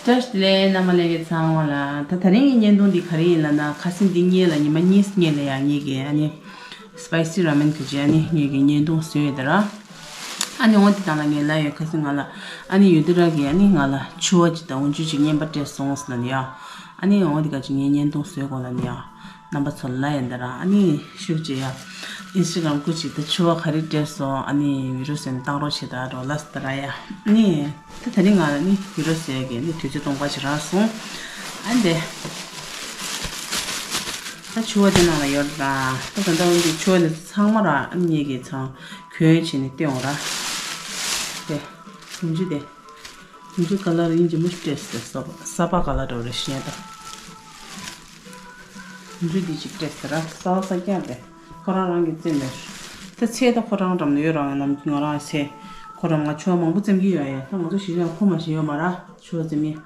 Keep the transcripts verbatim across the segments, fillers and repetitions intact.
བཀྲ་ཤིས་བདེ་ལེགས། རྣམ་པ་ལྷན་རྒྱས་ཚང་མ་ལ། ད་ད་རིང་གི་བརྙན་ཐུང་འདི་ག་རེ་ཡིན་ལབ་ན། ཁ་སང་འདི་སྔོན་ལ་ཉི་མ་གཉིས་སྔོན་ལ་ཡང་ངེད་ཀྱིས་ཨ་ནི་སི་པའི་སི་ར་མེན་གི་ཅི་ཨ་ནི་ངེད་ཀྱིས་བརྙན་ཐུང་བཟོས་ཡོད་དེ་ར། ཨ་ནི་འོ་དེ་དང་ལ་ངས་ལབ་ཡོད། ཁ་སང་ང་ལ་ཨ་ནི་ཡུ་དི་ར་གིས་ཨ་ནི་ང་ལ་ཕྱུ་པ་ཅིག་དང་འོ་འཇུ་ཅིག་རྔན་པ་སྤྲད་སོང་ཟེར་ལབ་ནི་ཡ། ཨ་ནི་འོ་དེ་ག་ཅིག་ངས་བརྙན་ཐུང་བཟོས་གོ་ལབ་ནི་ཡ། རྣམ་པ་ཚོ་ལ་ཡིན་ད་ར། ཨ་ནི་ཤུགས་ཅིག་ཡ། ཨིན་སི་ཊ་གྷ་རམ་སྐུ་ཅིག་ད་ཕྱུ་པ་ག་རེ་སྤྲད་སོང་ཨ་ནི་བི་ཌི་ཡོ་བཟོས་ནས་བཏང་རོགས་བྱེད་ད་རོགས་ལབ་ད་ར་ཡ། ཨ་ནི་ད་ད་རིང་ང་ལ་ནི་བི་ཌི་ཡོ་བཟོས་ཀྱི་ནི་དུས་ཚོད་སྟོང་པ་ཞིག་རག་སོང་། ཨ་འདི་ད་ཕྱུ་པ་དེ་ནང་ལ་ཡོད་ར། ད་ད་ལྟ་འོན་ཏེ་ཕྱུ་པ་ནི་ཚང་མ་ར་ཨ་ནི་ངེད་ཀྱིས་ཚང་གྱོན་བྱས་ནས་བསྟན་འོང་ར། དེ་འོ་འཇུ་དེ། འོ་འཇུ་ཀ་ལར་ཡིན་གྱི་མི་སྤྲད་ཟེར། ས་ས་པ་ཀ་ལར་འགྲོ་རེ་ཤེས་ད། འོ་འཇུ་འདི་ཅིག་སྤྲད་ཟེར་ར། ས་བ་ས་རྐྱང་རེད། ཁོ་རང་རང་གི་རྩེད་མོ་རེད། ད་ཚེ་ད་ཁོ་རང་འགྲམ་ན་ཡོད་ར། ང་ནམ་ང་རང་ཚེ་ཁོ་རང་ང་ཕྱུ་པ་མང་པོ་བཙེམ་གྱི་ཡོད་ཡ། ད་ང་ཚོ་གཞིས་ཆགས་ཁོ་མ་ཞིག་ཡོད་མ་ར། ཕྱུ་པ་བཙེམ་ཡ།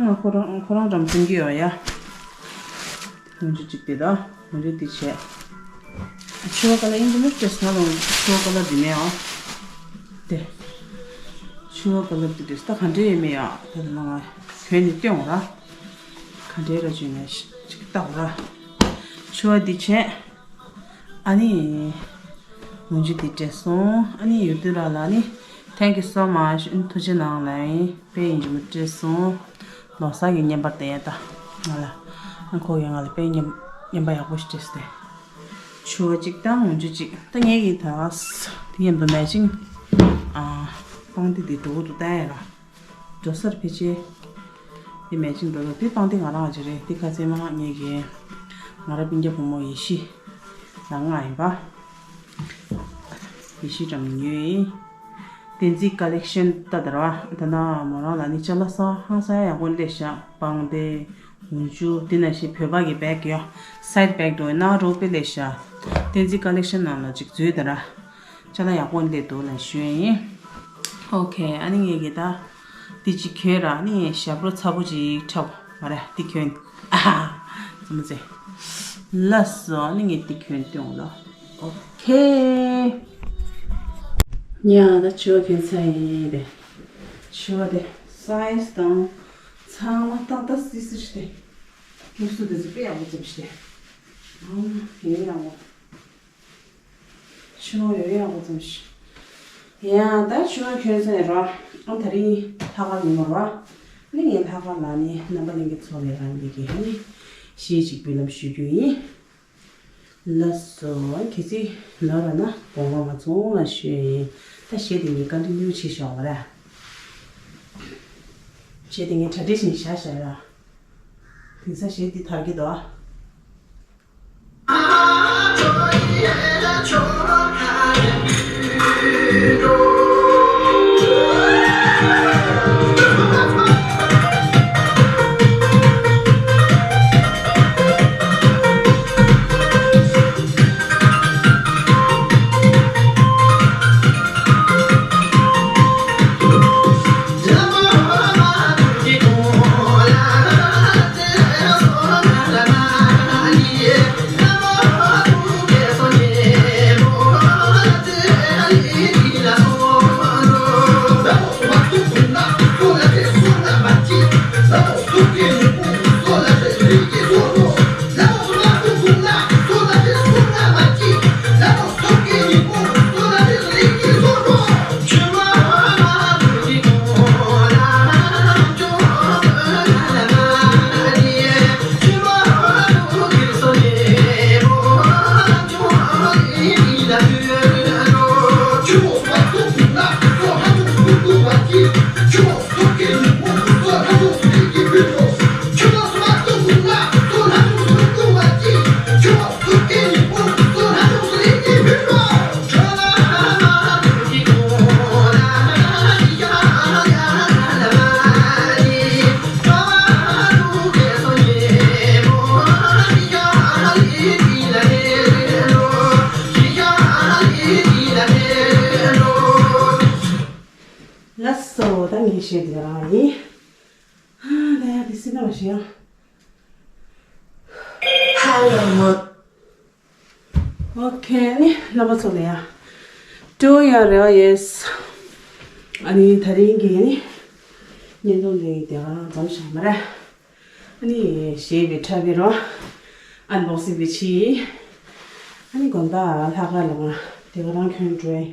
ང་ཁོ་རང་ཁོ་རང་འགྲམ་བཙེམ་གྱི་ཡོད་ཡ། འོ་འཇུ་གཅིག་དེ་དང་འོ་འཇུ་དེ་བྱས། ཕྱུ་པ་ཀ་ལར་ཡིན་གྱི་མི་སྤྲད་ཟེར་ང་ལ། ཕྱུ་པ་ཀ་ལར་དེ་མེད་ཨ། དེ། ཕྱུ་པ་ཀ་ལར་དེ་དེ་ད་ག་འདྲས་ཡོད་མེད་ཡ། དེ་ལ་ང་གྱོན་ནས་བསྟན་འོང་ར། ག་འདྲས་ར་བྱས་ནས་ཅིག་བལྟ་འོང་ར། ཕྱུ་པ་དེ་བྱས། ཨ་ནི། འོ་འཇུ་དེ་སྤྲད་སོང་། ཨ་ནི་ཡུ་དི་ར་ལ་ནི། Thank you so much. ཨ་ནི་ཐུགས་རྗེ་གནང་ལབ་ཡིན། དཔེ་ཡིན་གྱི་མི་སྤྲད་སོང་། ལོ་གསར་གྱི་རྔན་པ་དེ་ཡ་ད། ང་ལ། ཨ་ཁོ་གིས་ང་ལ་དཔེ་རྔན་རྔན་པ་ཡག་པོ་ཞིག་སྤྲད་སོང་སྟེ། ཕྱུ་པ་གཅིག་དང་འོ་འཇུ་གཅིག་ད་ངེད་ཀྱིས་ད་དེ་མཉམ་དུ་མེ་ཅིང་། ཨ། པང་གདན་དེ་འགྲོ་གི་འདུག་ལྟ་ཡ་ར། འགྲོ་སར་ཕལ་ཆེར། དེ་མེ་ཅིང་འགྲོ་འདུག་དེ་པང་གདན་ང་རང་གཅིག་རེད། དེ་ཁ་ཚེ་མ་ངེད་ཀྱི། ང་རང་སྤུན་ཀྱག་བུ་མོ་ཡེ་ཤེས། ལ་ང་ཡིན་པ། ཡེ་ཤེས་འགྲམ་ཉོས་ཡིན། བསྟན་འཛིན་ཀ་ལེག་ཤན་ལྟ་དར་བ། ད་ན་མོ་རང་ལ་ནི་ཅ་ལག་ས་ཧང་སང་ཡག་པོ་སླེབས་ཤག་པང་གདན། འོ་འཇུ། དེ་ནང་བཞིན་བོད་པ་གི་བེག་ཡོད། སའིཌ་བེག་འགྲོ་ན་རོགས་པས་སླེབས་ཤག་བསྟན་འཛིན་ཀ་ལེག་ཤན་ནང་ལ་ཅིག་འཛུལ་དར། ཅ་ལག་ཡག་པོ་སླེབས་འདུག་ལ་ཞུ་ཡ་ཡིན། ཨོ་ཁེ། ཨ་ནི་ངེད་ཀྱིས་ད། འདི་ཅིག་གྱོན་ར། ཨ་ནི་ཞབས་བྲོ་ཚ་པོ་ཅིག་འཁྲབ་མ་རེད། འདི་གྱོན། ཨ་ཧ། ཙམ་ཙེ། ལགས་སོ། ཨ་ནི་ངས་འདི་གྱོན་སྟོན་ལ། ཨོ་ཁེ། ཉ་ད་ཕྱུ་པ་གྱོན་ཚར་ཡིན་པས། ཕྱུ་པ་དེ་སའིཛ་དང་ཚང་མ་ཏག་ཏག་སིག་སིག་སྟེ། སློབ་གསོ་དེ་ཚོ་དཔེ་ཡག་པོ་བརྩམས་ཤག་ཨང་། ཡིན་ཡང་ངོ་། ཕྱི་ལོགས་ཡོད་ཡག་པོ་ཙམ་ཞིག་ཡ་ད་ཕྱི་ལོགས་ཁྱོད་ཚོ་ཡོད་ར། ཨང་། ད་རིང་ལྷག་དཀར་ཡིན་མོ་ར། ནི་ངས་ལྷག་དཀར་ལ་ནི་རྣམ་པ་ལྷན་རྒྱས་ཚོ་ལས་རང་གི་གི་ནི་གཞས་ཅིག་འབུལ་ལམ་ཞུ་རྒྱུ་ཡིན། ལགས་སོ། གལ་སྲིད་ལོ་ར་ན་དགོངས་པ་མ་ཚོམས་ལ་ཞུ་ཡིན། ད་གཞས་དེ་ངས་ཀོན་ཊི་ནིའུ་བྱེད་ཤོག་པ་ར། གཞས་དེ་ངས་གྲ་སྒྲིག་བྱས་ནས་བཞག་བཞག་ར། དེང་སང་གཞས་འདི་དར་གྱི་འདུག་ཨ། ལགས་སོ། ད་ངས་བཤད་དེ་རང་ཡིན། ད་ཡ་དེ་སྲིད་ན་མ་ཤེས་ཡ། ཨོ་ཁེ། ནི་རྣམ་པ་ཚོ་ལ་ཡ། ཏོ་ཡ་རེ་བ་ཡེས། ཨ་ནི་ད་རིང་གི་ནི། བརྙན་ཐུང་འདི་དེ་ག་རང་མཚམས་བཞག་མ་རེད། ཨ་ནི་གཞས་པའི་འཁྲབ་པའི་རོ། ཨན་བོག་སིང་བྱེད། ཨ་ནི་དགོན་པ་ལྷག་དཀར་ལ་ང་དེ་ག་རང་ཁྱོན་འགྲོ།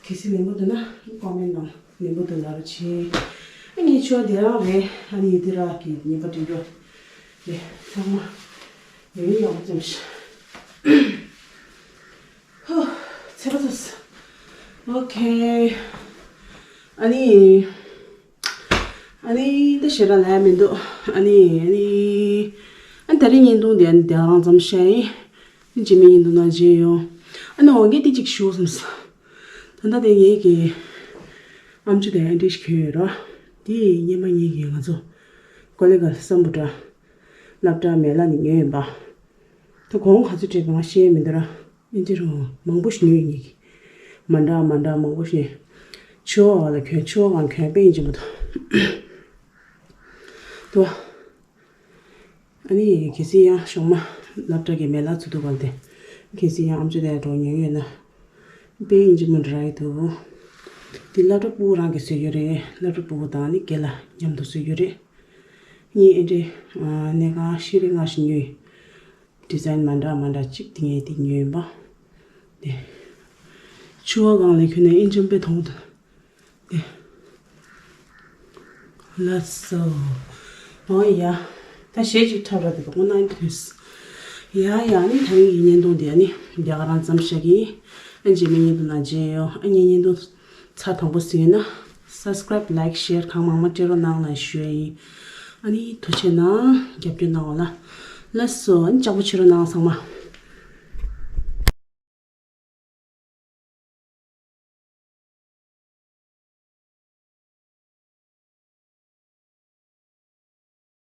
གལ་སྲིད་ལེན་པོ་འདུག་ན་ཀོ་མེན་ནང་ལེན་པོ་འདུག་ལབ་རོགས་བྱེད། ཨ་ངའི་ཆོ་དེ་རང་རེད། ཨ་ནི་དེ་ར་གི་ཉིན་པ་དུས་འགྲོ། རེད་ཚང་མ། ཡོད་ཡོད་ཙམ་ཞིག་ཧུ། ཚེ་པ་ཚོས། ཨོ་ཁེ། ཨ་ནི། ཨ་ནི་འདི་ཞེ་དྲག་ལས་མི་འདུག་ཨ་ནི་ཨ་ནི། ཨ་ནི་ད་རིང་བརྙན་ཐུང་འདི་ཨ་ནི་དེ་རང་ཙམ་བཤད་ཡིན། ཨ་ནི་རྗེས་མའི་བརྙན་ཐུང་ནང་མཇལ་ཡོང་། ཨ་ནི་འོ་ངས་འདི་གཅིག་ཞུ་བསམས། ད་ལྟ་དེ་ངེད་ཀྱི་ཨམ་ཅོག་དེ་ཨེ་འདྲ་ཞིག་གྱོན་ཡོད་ར། དེ་སྔོན་མ་ངེད་ཀྱི་ང་ཚོ་ཀོ་ལེ་གལ་སམ་བྷོ་ཊ་སློབ་གྲྭ་མེ་ལ་ནས་ཉོས་ཡིན་པ། ད་གོང་ག་ཚོད་སྤྲད་པ་ང་ཤེས་མི་འདུག་ར། ཨིན་ཇི་རུ་མང་པོ་ཞིག་ཉོས་ཡིན། མ་འདྲ་མ་འདྲ་མང་པོ་ཞིག་ཉོས། ཆུ་བ་ལ་གྱོན་ཆུ་བ་གང་གྱོན་དཔེ་ཨིན་ཇི་མ་གཏོགས། དུ་བ། ཨ་ནི་གལ་སྲིད་ཡང་ཞོགས་མ་སློབ་གྲྭ་གི་མེ་ལ་ཚུད་དུས་ག་ལ་དེ། གལ་སྲིད་ཡང་ཨམ་ཅོག་དེ་འགྲོ་ཉོས་ཡོད་ན། དཔེ་ཨིན་ཇི་མ་འདྲ་ཡི་འདུག་དེ་སློབ་གྲྭ་སྤུ་གུ་རང་གིས་བཟོས་ཡོད་རེད། སློབ་གྲྭ་སྤུ་གུ་དང་ནི་རྒན་ལགས་མཉམ་དུ་བཟོས་ཡོད་རེད། ངས་ཨེ་འདྲའི་གནས་ཁང་ཤེས་རིག་སྔ་ཞིག་ཉོས། ཌི་ཛའིན་མ་འདྲ་མ་འདྲ་གཅིག་དེ་ངས་དེ་ཉོས་ཡིན་པ། དེ། ཆུ་བ་སྒང་ལས་ཁྱོན་ནས་ཨིན་ཇི་དཔེ་མཐོང་དུ། དེ། ལགས་སོ། ཨོ་ཡ། ད་གཞས་ཅིག་འཁྲབ་ར་དེ་དགོངས་གནང་དུས། ཡ་ཡ་ནི་ད་རིང་གི་བརྙན་ཐུང་དེ་ནི་འདི་ག་རང་ཙམ་བཞག་གི། ཨ་རྗེས་མའི་བརྙན་ཐུང་ནང་མཇལ་ཡོང་། ཨ་ངའི་བརྙན་ཐུང་ཚར་དང་པོ་ཟིན་ན་སབ་སི་ཀ་རའིབ་ལའིཀ་ཤེར་གང་མང་མང་སྤྲད་རོགས་གནང་ལ་ཞུ་ཡ་ཡིན། ཨ་ནི་ཐུགས་རྗེ་གནང་རྒྱབ་སྐྱོར་གནང་བ་ལ། ལགས་སོ། ཨ་ནི་ལྕགས་པོ་བྱེད་རོགས་གནང་ཚང་མ།